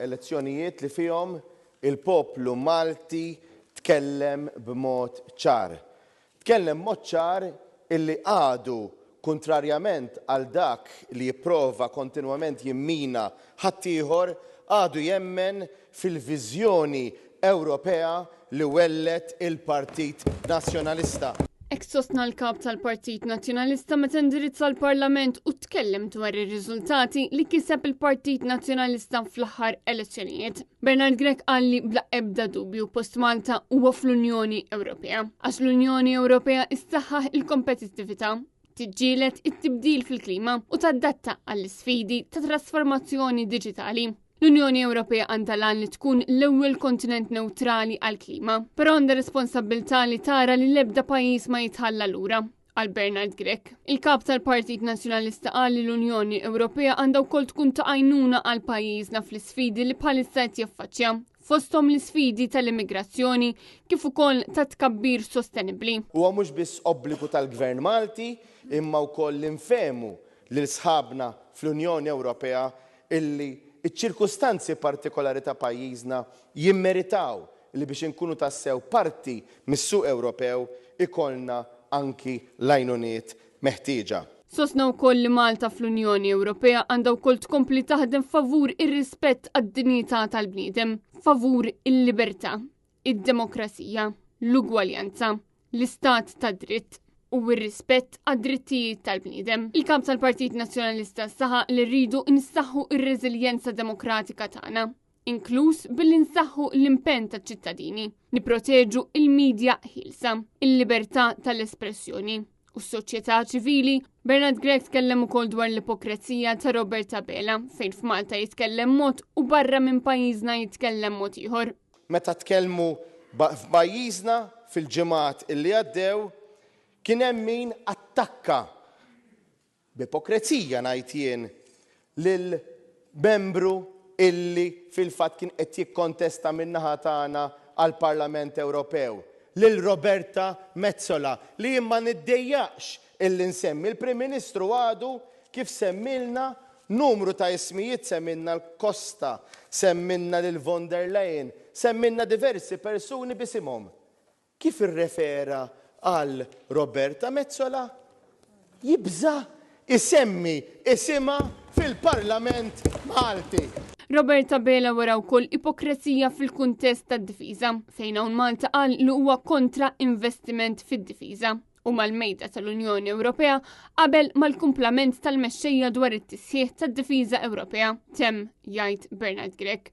Elezzjonijiet li fihom il-poplu Malti tkellem b'mod ċar. Tkellem b'mod ċar illi għadu, kuntrarjament għal dak li jipprova kontinwament jimmina ħaddieħor, għadu jemmen fil-viżjoni Ewropea li welled il-Partit Nazzjonalista. Hekk sostna l-Kap tal-Partit Nazzjonalista meta indirizza l-Parlament u tkellem dwar ir-riżultati li kiseb il-Partit Nazzjonalista fl-aħħar elezzjonijiet. Bernard Grech qal li bla ebda dubju post Malta huwa fl-Unjoni Ewropea, għax l-Unjoni Ewropea issaħħaħ il-kompetittività, tiġġieled it-tibdil fil-klima u tadatta għall-isfidi ta' trasformazzjoni diġitali. L-Unjoni Ewropea għandha l-għan li tkun l-ewwel kontinent newtrali għall-klima, però għandha responsabbiltà li tara li l-ebda pajjiż ma jitħalla lura, qal Bernard Grech. Il-kap tal-Partit Nazzjonalista qal li l-Unjoni Ewropea għandha wkoll tkun ta' għajnuna għal pajjiżna fl-isfidi li bħalissa qed jaffaċċja, fosthom l-isfidi tal-immigrazzjoni kif ukoll ta' tkabbir sostenibbli. Huwa mhux biss obbligu tal-Gvern Malti imma wkoll li nfehmu lil sħabna fl-Unjoni Ewropea illi ċ-ċirkustanzi partikolari ta' pajjiżna jimmeritaw li biex inkunu tassew parti mis-suq Ewropew ikollna anki l-għajnuniet meħtieġa. Sostna wkoll li Malta fl-Unjoni Ewropea għandha wkoll tkompli taħdem favur ir-rispett għad-dinjità tal-bniedem, favur il-libertà, id-demokrazija, l-ugwaljanza, l-istat ta' dritt u r-rispett għad-drittijiet tal-bniedem. Il-kap tal-Partit Nazzjonalista saħaq li rridu nsaħħu ir-reżiljenza demokratika tagħna, inkluż billi nsaħħu l-impenn taċ-ċittadini, nipproteġu il-medja ħielsa, il-libertà tal-espressjoni u s-soċjetà ċivili. Bernard Grech tkellem ukoll dwar l-ipokrezija ta' Robert Abela, fejn f'Malta jitkellem mod u barra minn pajjiżna jitkellem mod ieħor. Meta tkellmu f'pajjiżna fil-ġimgħat illi għaddew, kien hemm min attakka, b'ipokrezija ngħid jien, lil membru illi fil-fatt kien qed jikkontesta min-naħa tagħna għall-Parlament Ewropew, lil Roberta Metsola, li jien ma niddejjaqx illi nsemmi. Il-Prim Ministru għadu kif semmielna Numru ta' ismijiet semmilna l-Costa, semmilna lil von der Leyen, semmilna diversi persuni b'isimhom. Kif irrefera għal Roberta Metsola? Jibża' jsemmi isimha fil-Parlament Malti. Robert Abela wera wkoll ipokrezija fil-kuntest tad-difiża, fejn hawn Malta qal li huwa kontra investiment fid-difiża. u mal-mejda tal-Unjoni Ewropea qabel mal-kumplament tal-mexxejja dwar it-tisħiħ tad-difiża Ewropea, temm jgħid Bernard Grech.